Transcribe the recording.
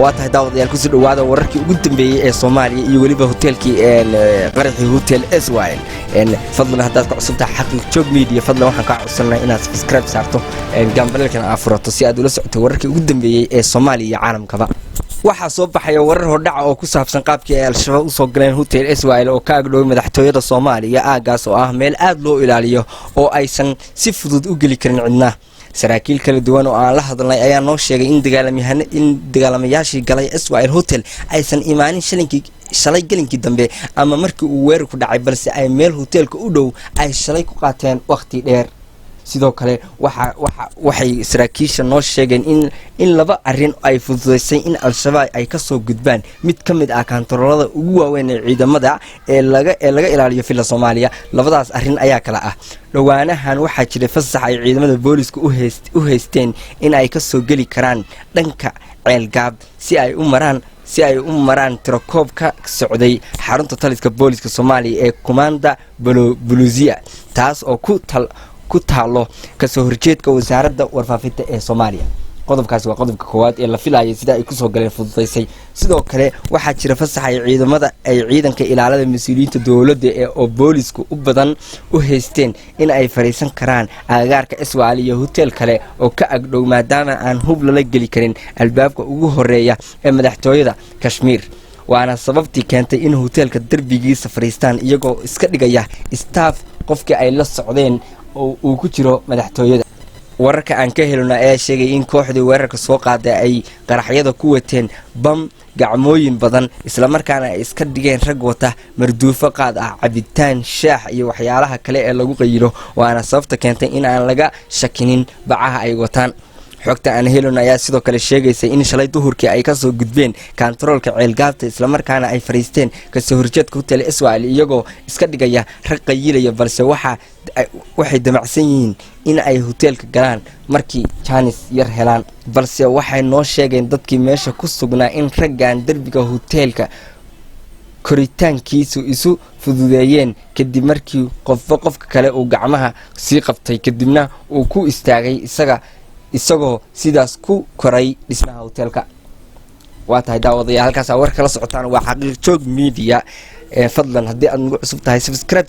Waa tahay, daawadayaal, kusoo dhawaada wararkii ugu dambeeyey ee Soomaaliya iyo weliba hoteelkii qaraxii Hotel SYL. Fadlan, haddaad ka cusub tahay Xaqiiq Joog Media, fadlan waxaan kaa codsanaa inaad subscribe saarto, gambaleelkan aad furato, si aad ula socoto wararkii ugu dambeeyey ee Soomaaliya iyo caalamkaba. Waxaa soo baxaya warar hordhaca oo ku saabsan qaabkii ay Al-Shabaab usoo galeen Hotel SYL oo ka agdhoway madaxtooyada Soomaaliya, aagaas oo ah meel aada loo ilaaliyo oo aysan si fudud u geli karin cidna. Saraakiil kala duwan oo aan la hadalnay ayaa noo sheegay in dagaalamayaashii galay SYL Hotel aysan imaanin shalinkii shalay gelinkii dambe ama markii uu weerarku dhacay, balse ay meel hoteelka u dhow ay shalay ku qaateen wakhti dheer. Sidoo kale waxay saraakiisha noo sheegeen in laba arrin ay fududaysay in Al-Shabaab ay kasoo gudbaan mid ka mid ah kaantaroolada ugu waaweyn ee ciidamada ee laga ilaaliyo Villa Soomaaliya. Labadaas arrin ayaa kala ah: dhowaanahan waxaa jiray fasax ay ciidamada booliska u haysteen in ay kasoo geli karaan dhanka Ceelgaab si ay u maraan tirakoob ka socday xarunta taliska booliska Soomaaliya ee Kumanda Bolisia, taas oo ku taalo kasoo horjeedka Wasaaradda Warfaafinta ee Soomaaliya. Qodobkaasi waa qodobka koowaad ee la filayay sida ay kusoo galeen fududaysay. Sidoo kale waxaa jira fasax ay ciidamada ay ciidanka ilaalada mas-uuliyiinta dowladda ee oo boolisku u badan u haysteen in ay fadhiisan karaan agagaarka SYL iyo hotel kale oo ka agdhow, maadaama aan hub lala geli karin albaabka ugu horeeya ee madaxtooyada Kashmiir, waana sababtii keentay in hoteelka derbigiisa fadhiistaan iyagoo iska dhigaya staff qofkii ay la socdeen oo uu ku jiro madaxtooyada. Wararka aan ka helno ayaa sheegay in kooxdii weerarka soo qaaday ay qaraxyada ku wateen bam gacmooyin badan, islamarkaana ay iska dhigeen rag wata marduufo qaad ah, cabitaan shaax iyo waxyaalaha kale ee lagu qayilo, waana sababta keentay in aan laga shakinin bacaha ay wataan. Xogta aan helon ayaa sidoo kale sheegaysa in shalay duhurkii ay kasoo gudbeen kaantaroolka Ceelgaabta, islamarkaana ay fariisteen kasoo horjeedka Hotel SYL iyagoo iska dhigaya rag qayilaya, balse waxay damacsan yihiin in ay hoteelka galaan markii jaanis yar helaan. Balse waxay noo sheegeen dadkii meesha ku sugnaa in raggan derbiga hoteelka koritaankiisu isu fududeeyeen kadib markii qofba qofka kale uu gacmaha sii qabtay, kadibna uu ku istaagay isaga, isagoo sidaas ku koray dhismaha hoteelka. Waa tahay, daawadayaal, halkaas war kala socotaan waa Xaqiiq Joog Media. Fadlan, haddii aad nagu cusub tahay, subscribe.